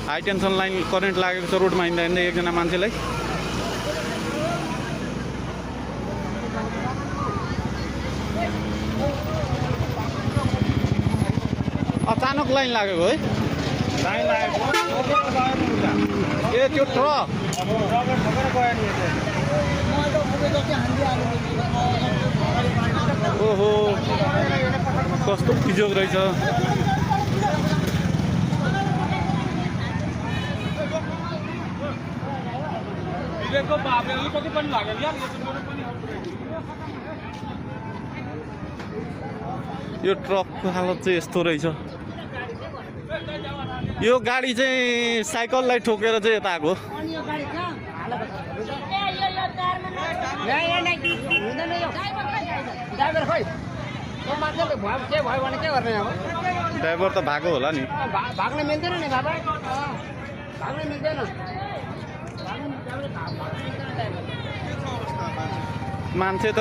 High tension line current लागेको छ रोडमा हिँड्दा हिँड्दै एकजना मान्छेलाई। अचानक लाइन लागेको है। ए त्यो ट्रक ओहो कस्तो बिजोग रहेछ। यो ट्रकको हालत चाहिँ यस्तो रहेछ। यो गाडी चाहिँ साइकललाई ठोकेर चाहिँ यता आएको। ड्राइभर त भएको होला नि। भाग्न मिल्दैन नि बाबा, भाग्न मिल्दैन। मान्छे त